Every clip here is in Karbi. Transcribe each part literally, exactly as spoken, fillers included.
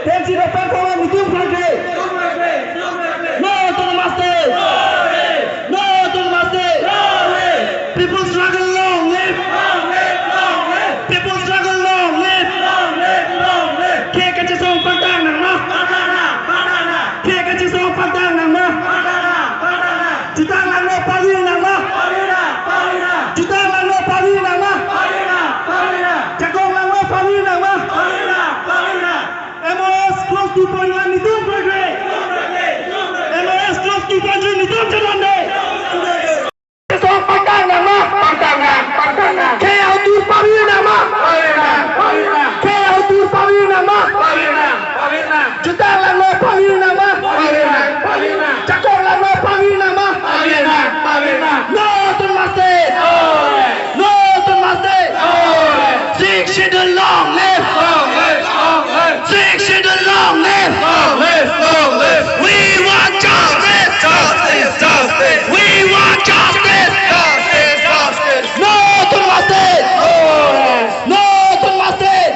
Ten seat open for netum krekre. No autonomous state. No autonomous state. People struggle long live. People struggle long live. Khei kachesong pangtang nangma. Khei kachesong pangtang nangma. Jutang langno pavir nangma. Jutang langno pavir nangma. Jakong langno pavir nangma. M O S clause two point one netum krekre. M O S clause two point one netum chelonde. Song pangtang nangma, pangtang nang, pangtang nang. Khei autur pavir nangma, pavir nang, pavir nang. Khei autur pavir nangma, pavir nang, pavir nang. Jutang langno pavir nangma, pavir nang, pavir nang. Jakong langno pavir nangma, pavir nang, pavir nang. No autonomous state. No autonomous state. Sixth Schedule long live. Long live, long live. Sixth Schedule long live. Long live, long live. We want justice. Justice, justice. We want justice. Justice, justice. No autonomous state. No autonomous state.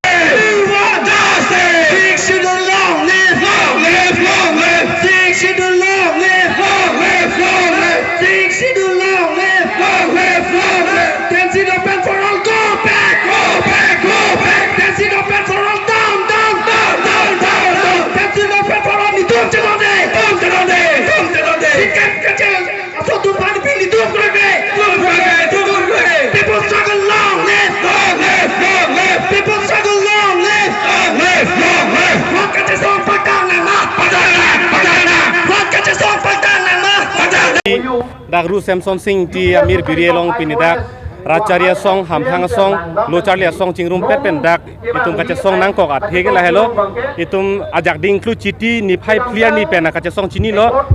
We want justice. Sixth Schedule long live. Long live, long live. Sixth Schedule long live. Long live, long live. Sixth Schedule long live. Long live, long live. Ten seat open for all. Go back, go back, go back. Ten seat open for all. Down, down, down, down, down, down. Ten seat open for all. Netum chelonde. Netum chelonde. Netum chelonde. Sikap kecil. Aso tumpang pini tum krekre. Tum krekre, tum krekre. People struggle long live. Long live, long live. People struggle long live. Long live, long live. Rat kachesong pangtang nangma. Pangtang nang, pangtang nang. Rat kachesong pangtang nangma. Pangtang nang. Dak Ru Semson Sing Ingti amir biri along pini dak Rachari asong, Hamphang asong, Locharli asong chingrumpet pen dak itum kachesong nangkok athe ke lahelo, itum ajak ding klu chiti niphai phli arni pen kachesong chinilo.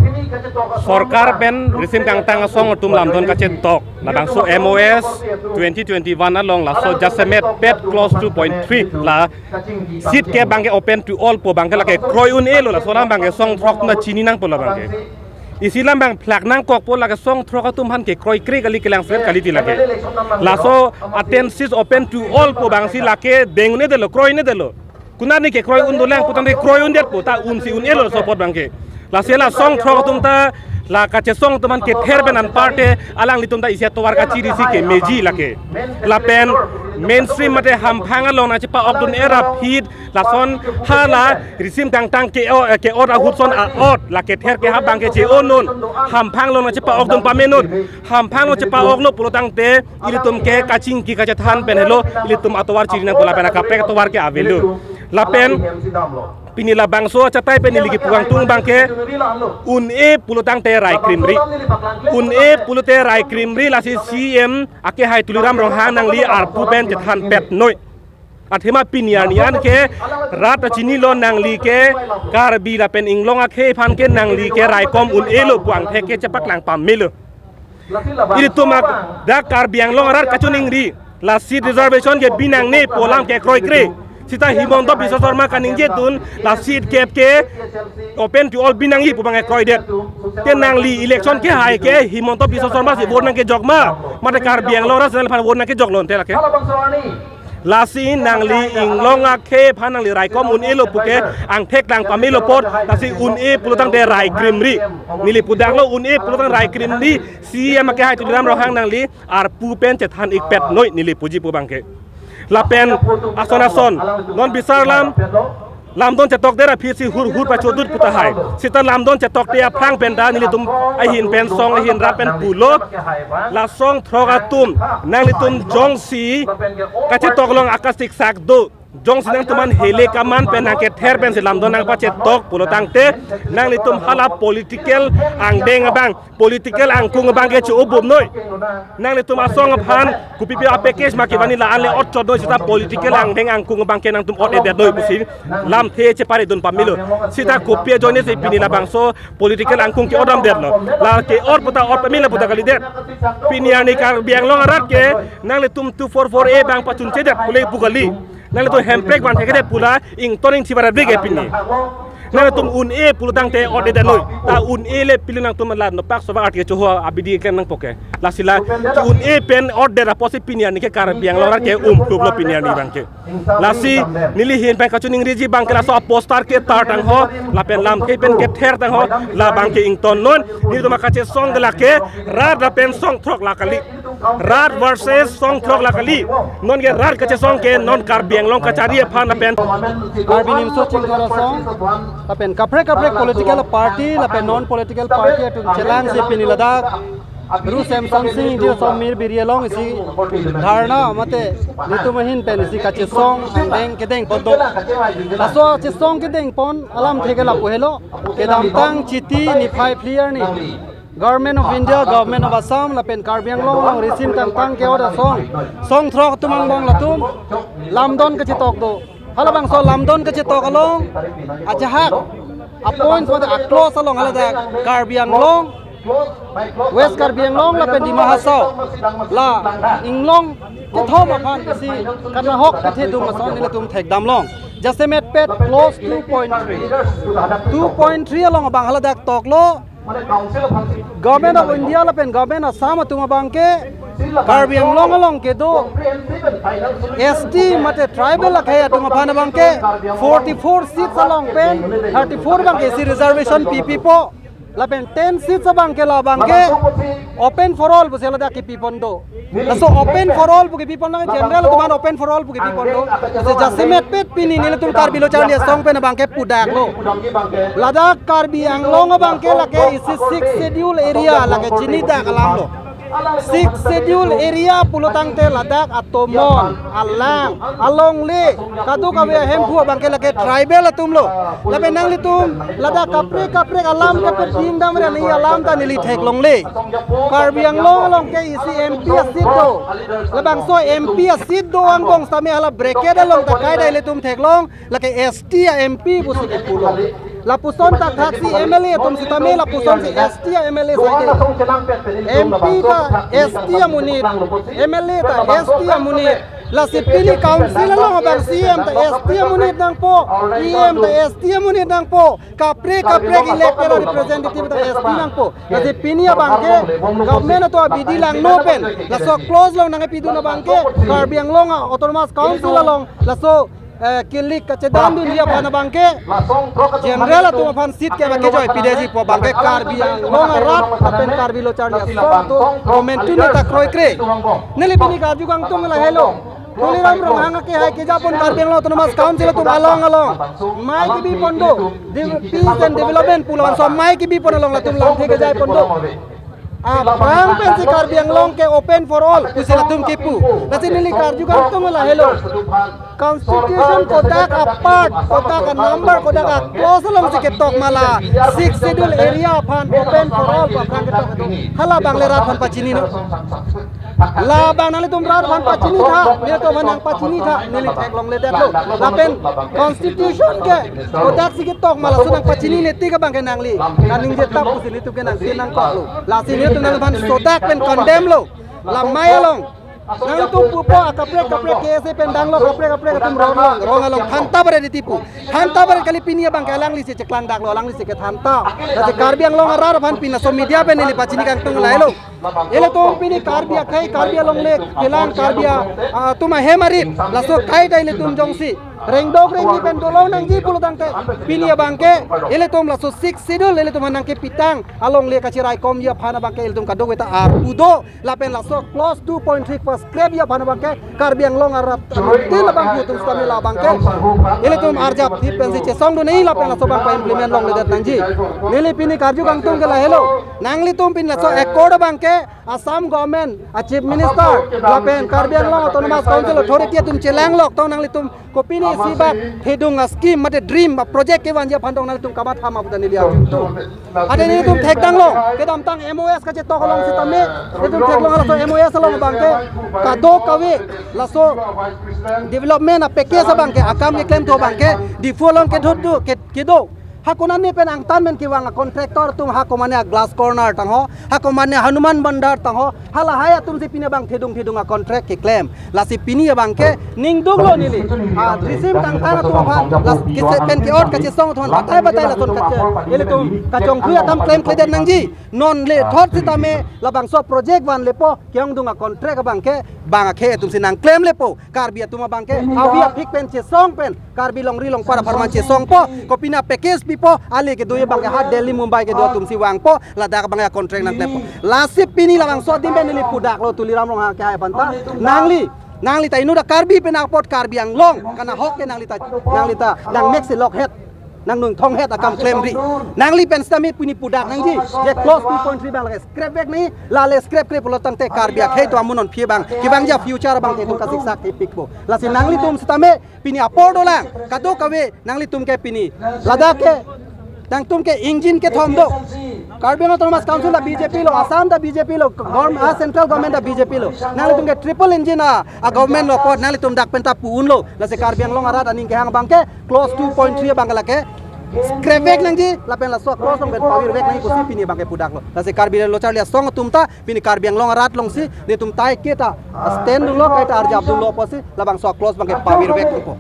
Sorkar pen risim kangtang asong atum lamdon kachetok. Labangso M O S twenty twenty-one along laso jasemet pet clause two point three la seat ke abangke open to all pu abangke lake kroi un-elo, laso alam abangke song throk na chini nangpo labangke. Isi alam abang phlak nangkokpo, lake song throk atum aphan ke kroikre kali, kelang seret kali ti lake. Laso a ten seats open to all pu abangsi lake deng un-edetlo, kroi un-edetlo. Konat arni ke kroi un dolang putangte kroi undetpo, ta unsi un-elo laso apot abangke. Lasi la song throk atum ta la kachesong atum aphan kether pen anparte alanglitum ta isi atovar kachirisi kemeji lake. Lapen mainstream mate Hamphang along nangchepa-okdun era phit lason hala risim kangtang ke-o, eh, ke-ot ahut son a-ot, la kether ke ha abangke che-onun, Hamphang along nangchepa-okdun pamenun, Hamphang along chepa-oklo pulotangte ilitum ke kachingki kachethan pen helo, ilitum atovar chiri nangpo lapen akaprek atovar ke avelo. Lapen pini labangso achatai pen neli kepu kangtung abangke un-e pulotangte rai krimri. Un-e pulote rai krimri, lasi C E M akehai Tuliram Ronghang nangli arpu pen chethanpet noi. Athema pini arni an ke rat ta chinilo, nangli ke Karbi lapen inglong akhei aphan ke nangli ke raikom un-elo pu angthek ke chepaklang pamelo. Ilitum ak-, dak Karbi Anglong arat kachiningri, la seat reservation ke binangne pu alam ke kroikre. Sita Himanta Biswa Sarma kaningjedun la seat kep ke open to all binangji pu abangke kroidet. Te nangli election kehai ke Himanta Biswa Sarma si vote nangkejok ma, mate Karbi Anglong arat si nangli aphan vote nangkejoklo ante lake. Lasi nangli inglong akhei aphan nangli raikom un-elo puke angthek lang pamelo apot, lasi un-e pulotangte rai krimri. Neli pudaklo, un-e pulotang rai krimri, C E M akehai Tuliram Ronghang nangli arpu pen chethan-ikpet noi neli puji pu abangke. Lapen ason ason non bisar lam, lamdon chetokdet aphi si hur hur pachodut pu tahai. Sita lamdon chetokte aphrang pen ta nelitum ahin pen song ahin rat pen pulo. La song throk atum, nanglitum jongsi kachetok along akasik sak do, jongsi nangtum aphan hele kaman pen nangkether pensi lamdon nangpachetok pulotangte, nanglitum hala political angdeng abang, political angkung abangke che-obum noi. Nanglitum asong aphan kopipi a-package ma kevangji la-an le otchot noi, sita political angdeng angkung abangke nangtum ot-edet noi pusi lamthe cheparidun pamelo. Sita kopi ajoinesi pini labangso political angkung ke-otdamdetlo. La ke-ot puta ot pamela puta kalidet. Pini arni Karbi Anglong arat ke nanglitum two four four A abang pachunchedet pule pu kali. Nanglitum hemprek van thekede pu la ington ingthi barat bege pini. Nangtum un-e pulotangte order de noi. Ta un-e le pili nangtum la nopak soba art kechoho abidi klem nangpo ke. Lasi la un-e pen order apotsi pini arni ke Karbi Anglong arat ke um klublo pini arni abangke. Lasi neli ahin pen kachiningriji abangke laso aposter ketar tangho, lapen lamthe pen kether tangho, labangke ingtonnon, nelitum akachesong de lake, rat lapen songthrok la kali. Rat versus songthrok la kali. Non ke rat kachesong ke non Karbi Anglong kachari aphan lapen Karbi Nimso Chingthor Asong, lapen kaprek kaprek political party, lapen non political party atum chelangsi pini ladak Ru Semson Sing Ingti Asong Mir Biri along isi dharna mate nelitum ahin pen isi kachesong angdeng kedeng pon do. Laso chesong kedeng pon alamthe ke lapu helo, kedamtang Chiti niphai phli arni Government of India, Government of Assam, lapen Karbi Anglong along risim tangtang ke-ot asong, songthrok atum angbong latum lamdon kachetok do. Halabangso lamdon kachetok along ajahak a-points mate a-clause along haladak Karbi Anglong, West Karbi Anglong lapen Dima Hasao la inglong kethom aphan isi kanahok kethedung ason nelitum thekdam long. Jasemetpet clause two point three. Two point three along abang haladak toklo, Government of India lapen Government Assam atum abangke Karbi Anglong along kedo S T mate tribal akhei atum aphan abangke forty-four seats along pen thirty-four abangke isi reservation pipipo. Lapen ten seats abangke labangke open for all pusi ladak kipi pon do. Laso open for all pu kipi pon nang general atum aphan open for all pu kipi pon do. Laso jasemetpet pini nelitum Karbi Lo Charli Asong pen abangke pudaklo. Ladak Karbi Anglong abangke lake isi Sixth Schedule area lake chinidak alam lo. Sixth Schedule area pulotangte ladak atomon, alang, alongle, kadokave ahemphu abangke lake tribal atum lo. Lapen nanglitum ladak kaprek kaprek alam kaprek ding dam re nangji alam ta neli theklongle. Karbi Anglong along ke isi M P a-seat do. Labangso M P a-seat do angbong sitame hala bracket along ta kaidai ilitum theklong, lake S T a-M P pusi kipulo. Lapuson ta thaksi M L A atum sitame lapuson si S T a-M L A saide. M P ta S T amonit, M L A ta S T amonit. Lasi pini council along abang C M ta S T amonit nangpo, E M ta S T amonit nangpo. Kaprek kaprek elected representative ta S T nangpo. Lasi pini abangke government atum abidi langno pen laso clause along nangpidun abangke Karbi Anglong a-Autonomous Council along laso, eh, kilik kachedamdunji aphan abangke general atum aphan seat ke abangke joi pideji pu abangke Karbi Anglong arat lapen Karbi Lo Charli Asong atum momentum ta kroikre. Neli pini karju kangtung lahelo. Tuliram Ronghang akehai kejapon Karbi Anglong Autonomous Council atum along along mai kipi pon do. De-, peace and development pu laso mai kipi pon along latum lamthe kejai pon do. Aphrang pensi Karbi Anglong ke open for all pusi latum kipu. Lasi neli karju kangtung lahelo. Constitution kodak a-part, kodak a-number, kodak a-clause alongsi ketok ma la Sixth Schedule area aphan open for all pu aphrang ketok. Halabang le rat aphan pachininon. Labang nanglitum rat aphan pachinitha, nelitum aphan nangpachinitha, neli theklongledetlo. Lapen constitution ke kodaksi ketok ma laso nangpachinine tik abangke nangli kaningje tap pusi nelitum ke nangti nangkoklo. Lasi nelitum nangphan sodak pen condemn lo. Lamai along nangtum pupo akaprek kaprek K S A pen danglo kaprek kaprek atum rong along, rong along thantap ber di tipu. Thantap ber kali pini abangke alanglisi cheklangdaklo, alanglisi kethan ta. Lasi Karbi Anglong arat aphan pini laso media pen neli pachini kangtung lahelo. Ilitum pini Karbi akhei, Karbi alongle, kelang Karbi a, a, atum ahem arip. Laso kaidai ilitum jongsi rengdok rengni pen dolo nangji pulotangte pini abangke ilitum laso Sixth Schedule ilitum aphan nangkepitang alongle kachirai komji aphan abangke ilitum kadokave ta arpu do. Lapen laso clause two point three paskrepji aphan abangke Karbi Anglong arat tin abang putum sitame labangke ilitum arjap thip pensi chesongdun nangji lapen laso abang pa-implement longledet nangji. Neli pini karju kangtung ke lahelo. Nanglitum pini laso accord abangke Assam government a-Chief Minister lapen Karbi Anglong Autonomous Council Authority atum chelang lok tong nanglitum kopine isi bak thedung a-scheme mate dream a-project kevanji aphan tong nanglitum kamatha ma pu ta neli arju tum. Ante nelitum thekdang long, kedamtang M O S kachetok along sitame, nelitum theklong laso M O S along abangke kadokave laso development a-package abangke akam keklem tho abangke Diphu along kedot do, ke-, kedo. Hakonane pen angtan pen kevang a-contractor atum, hakomane a-Glass Corner tangho, hakomane Hanuman Bandar tangho, halahai atumsi pini abang thedung thedung a-contract keklem. Lasi pini abangke ningduklo neli. A, risim kangtang atum aphan, las kese pen ke-ot kachesong atum aphan, batai batai lason kache, ilitum kachongthui atam klemkledet nangji. Non le thot sitame labangso project vanlepo, ke-ongdung a-contract abangke bang akhei atumsi nangklemlepo. Karbi atum abangke avi aphik pen chesong pen, Karbi longri longpat apharman chesongpo, kopine package pipo, ale kedo abangke ha Delhi Mumbai kedo atumsi vangpo, ladak abangke a-contract nangklempo. Lasi pini labangso adim pen neli pudaklo Tuliram Ronghang kehai aphanta. Nangli, nangli ta inut a-Karbi pen apot Karbi Anglong kanahok ke nangli ta, nangli ta nangmek si lokhet, nangnung thonghet akam klemri. Nangli pen sitame pini pudak nangji, je clause two point three abang lake scrap vek nangji, lale scrap kre pulo tangte Karbi akhei atum amonit aphi abang, kevangji a-future abangke itum kasiksak thepikpo. Lasi nanglitum sitame pini apor dolang, kadokave nanglitum ke pini, ladak ke nangtum ke engine kethom do. Karbi Anglong Autonomous Council ta B J P lo, Assam ta B J P lo, government, a, central government ta B J P lo. Nanglitum ke triple engine a, a-government lo apot, nanglitum dak pen ta pu-unlo. Lasi Karbi Anglong arat aning kehang abangke clause two point three abangke lake scrap vek nangji, lapen laso clause along pen pavir vek nangji pusi pini abangke pudaklo. Lasi Karbi Lo Charli Asong atum ta pini Karbi Anglong arat alongsi netum tai ke ta stand dunlo, kaita arjap dunlo pusi labangso clause abangke pavir vekpo.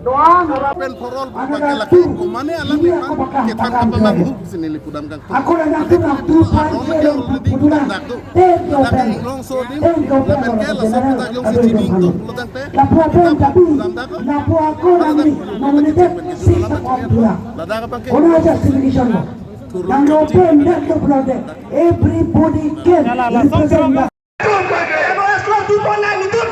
Pen parol abangke lake komane alangliphan kethak kapamanghu pusi neli pudam kangtung. Ako lang Ante nangtum pini atu arong lake already pudam dak do. Dak ke inglongso adim, lapen ke laso aputhak jongsi chini ingtung pulo tangte, lapu apo kita tapi pudam dak ko. Lapu ako nang ni mamunite sik kapon pula. Ladak abangke kona aja solution lo. Nang lo pen dak ke pulo de. Everybody can represent. Eno S clause two point nine itu